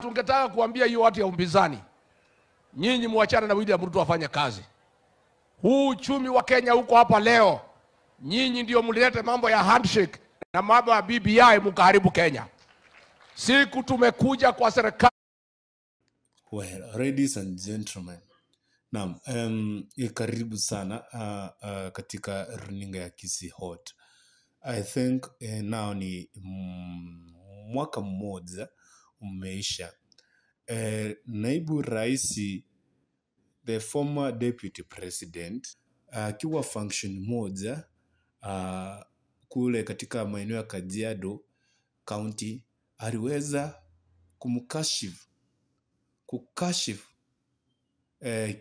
Tungetaka kuambia hiyo watu ya upinzani, nyinyi muachane na William Ruto afanye kazi. Huu uchumi wa Kenya huko hapa leo, nyinyi ndio mlilete mambo ya handshake na mambo ya BBI mkaharibu Kenya. Siku tumekuja kwa serikali. Well, ladies and gentlemen, naam, karibu sana katika runinga ya Kisii Hot. I think now ni mwaka mmoja umeisha. Naibu Raisi, the former deputy president, akiwa function moja kule katika maeneo ya Kajiado County, aliweza kukashifu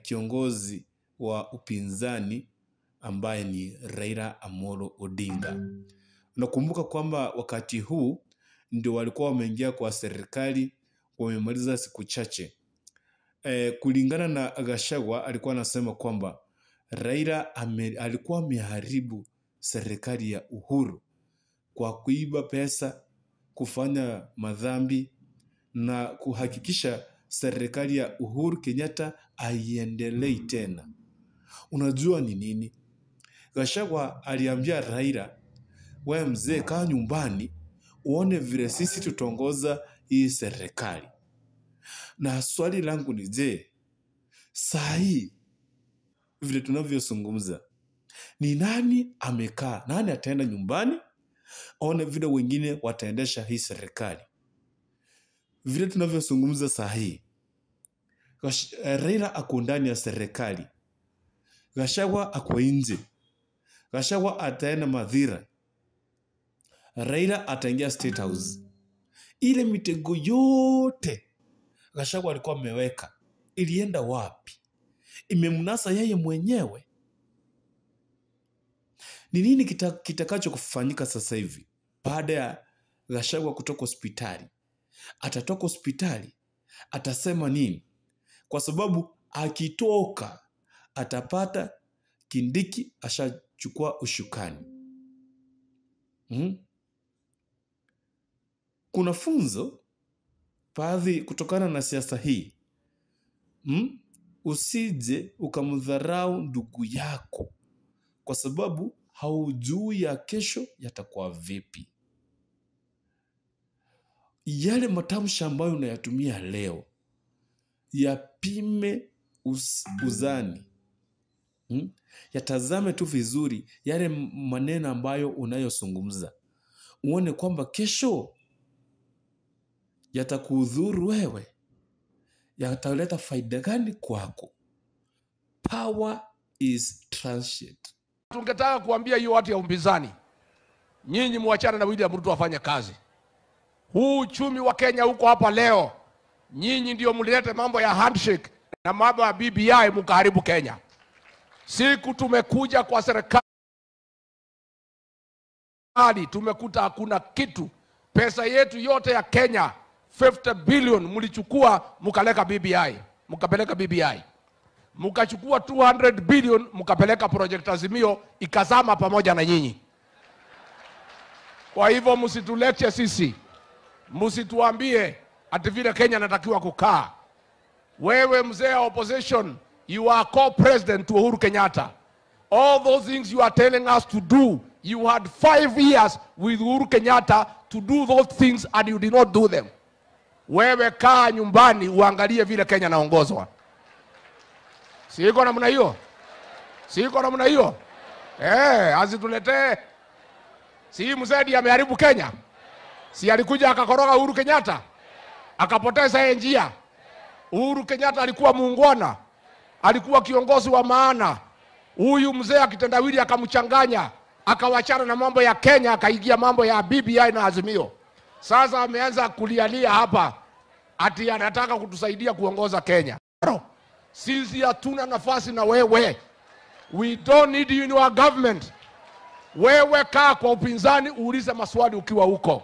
kiongozi wa upinzani ambaye ni Raila Amolo Odinga. Nakumbuka kwamba wakati huu ndio walikuwa wameingia kwa serikali, wamemaliza siku chache. Kulingana na Gachagua, alikuwa anasema kwamba Raila alikuwa ameharibu serikali ya Uhuru kwa kuiba pesa, kufanya madhambi na kuhakikisha serikali ya Uhuru Kenyatta haiendelei tena. Unajua ni nini? Gachagua aliambia Raila, wewe mzee kaa nyumbani uone vile sisi tutaongoza hii serikali. Na swali langu ni je, saa hii vile tunavyozungumza, ni nani amekaa? Nani ataenda nyumbani aone vile wengine wataendesha hii serikali? Vile tunavyozungumza saa hii, Raila ako ndani ya serikali, Gachagua ako nje. Gachagua ataenda Mathira, Raila ataingia State House. Ile mitego yote Gachagua alikuwa ameweka ilienda wapi? Imemnasa yeye mwenyewe. Ni nini kitakacho kufanyika sasa hivi baada ya Gachagua kutoka hospitali? Atatoka hospitali atasema nini? Kwa sababu akitoka atapata Kindiki ashachukua ushukani. Kuna funzo baadhi kutokana na siasa hii. Usije ukamdharau ndugu yako kwa sababu haujui ya kesho yatakuwa vipi. Yale matamshi ambayo unayatumia leo yapime uzani. Yatazame tu vizuri yale maneno ambayo unayozungumza, uone kwamba kesho yatakudhuru wewe, yataleta faida gani kwako. Power is transient. Tungetaka kuambia hiyo watu ya upinzani, nyinyi muachane na William Ruto afanye kazi. Huu uchumi wa Kenya huko hapa leo, nyinyi ndio mlilete mambo ya handshake na mambo ya BBI mkaharibu Kenya. Siku tumekuja kwa serikali tumekuta hakuna kitu. Pesa yetu yote ya Kenya 50 billion mlichukua mkaleka BBI, mkapeleka BBI. Mkachukua 200 billion mkapeleka Project Azimio, ikazama pamoja na nyinyi. Kwa hivyo msitulete sisi, msituambie ati vile Kenya natakiwa kukaa. Wewe mzee wa opposition, you are co-president to Uhuru Kenyatta. All those things you are telling us to do, you had 5 years with Uhuru Kenyatta to do those things and you did not do them. Wewe kaa nyumbani uangalie vile Kenya naongozwa. Si iko namna hiyo? Si iko namna hiyo? Azituletee. Si mzee ndiye ameharibu Kenya? Si alikuja akakoroga Uhuru Kenyatta? Akapoteza yeye njia. Uhuru Kenyatta alikuwa muungwana, alikuwa kiongozi wa maana. Huyu mzee akitendawili akamchanganya, akawachana na mambo ya Kenya, akaingia mambo ya BBI na Azimio. Sasa ameanza kulialia hapa ati anataka kutusaidia kuongoza Kenya. Sisi hatuna nafasi na wewe. We don't need you in our government. Wewe kaa kwa upinzani uulize maswali ukiwa huko.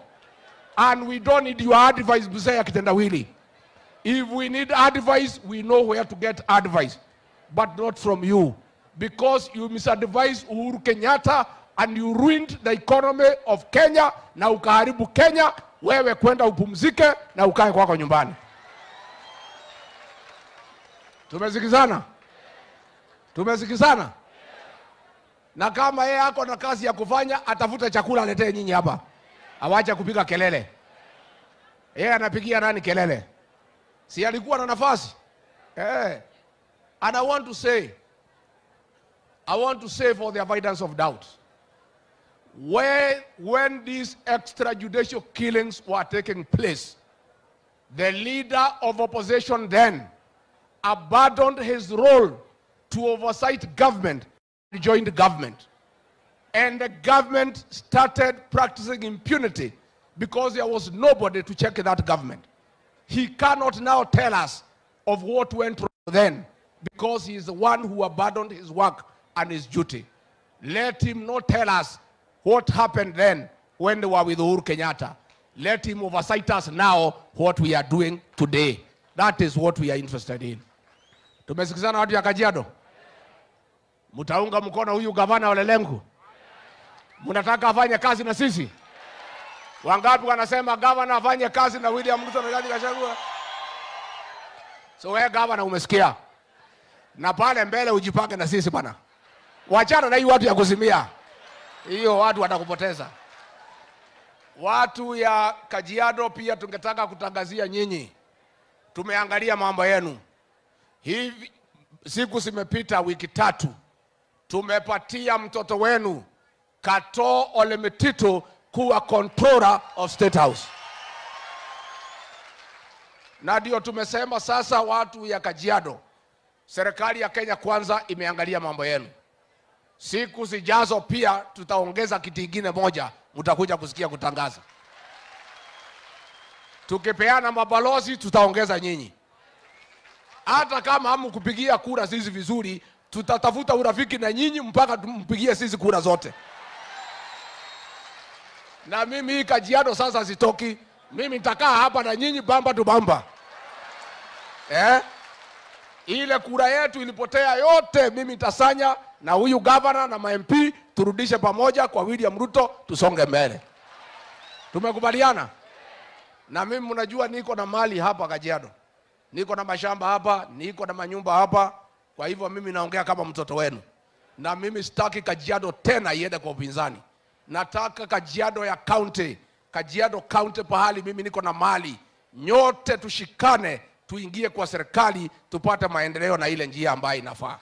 And we don't need your advice, mzee ya kitendawili. If we need advice, we know where to get advice, but not from you. Because you misadvised Uhuru Kenyatta and you ruined the economy of Kenya na ukaharibu Kenya. Wewe kwenda upumzike na ukae kwako nyumbani. Tumesikizana? Tumesikizana? Na kama yeye ako na kazi ya kufanya, atafute chakula aletee nyinyi hapa. Awache kupiga kelele. Yeye anapigia nani kelele? Si alikuwa na nafasi? And I want to say for the avoidance of doubt, when these extrajudicial killings were taking place, the leader of opposition then abandoned his role to oversight government and joined the government. And the government started practicing impunity because there was nobody to check that government. He cannot now tell us of what went wrong then, because he is the one who abandoned his work and his duty. Let him not tell us what happened then when they were with Uhuru Kenyatta. Let him oversight us now what we are doing today. That is what we are interested in. Tumesikizana watu ya Kajiado? Mtaunga mkono huyu gavana Ole Lenku? Mnataka afanye kazi na sisi? Wangapi wanasema gavana afanye kazi na William Ruto na Rigathi Gachagua? So wewe gavana umesikia. Na pale mbele ujipange na sisi bwana. Wachana na hii watu ya kuzimia. Hiyo watu watakupoteza. Watu ya Kajiado pia tungetaka kutangazia nyinyi. Tumeangalia mambo yenu. Hivi siku zimepita wiki 3. Tumepatia mtoto wenu Katoo Ole Metito kuwa controller of State House. Na ndio tumesema sasa watu ya Kajiado, serikali ya Kenya Kwanza imeangalia mambo yenu. Siku zijazo pia tutaongeza kiti kingine moja, mtakuja kusikia kutangaza. Tukipeana mabalozi tutaongeza nyinyi. Hata kama hamkupigia kura sisi vizuri, tutatafuta urafiki na nyinyi mpaka tumpigie sisi kura zote. Na mimi hii Kajiado sasa sitoki. Mimi nitakaa hapa na nyinyi bamba tu bamba. Ile kura yetu ilipotea yote mimi nitasanya na huyu governor na ma MP turudishe pamoja kwa William Ruto, tusonge mbele. Tumekubaliana? Na mimi mnajua niko na mali hapa Kajiado. Niko na mashamba hapa, niko na manyumba hapa. Kwa hivyo mimi naongea kama mtoto wenu. Na mimi sitaki Kajiado tena iende kwa upinzani. Nataka Kajiado ya county, Kajiado county pahali mimi niko na mali. Nyote tushikane, tuingie kwa serikali, tupate maendeleo na ile njia ambayo inafaa.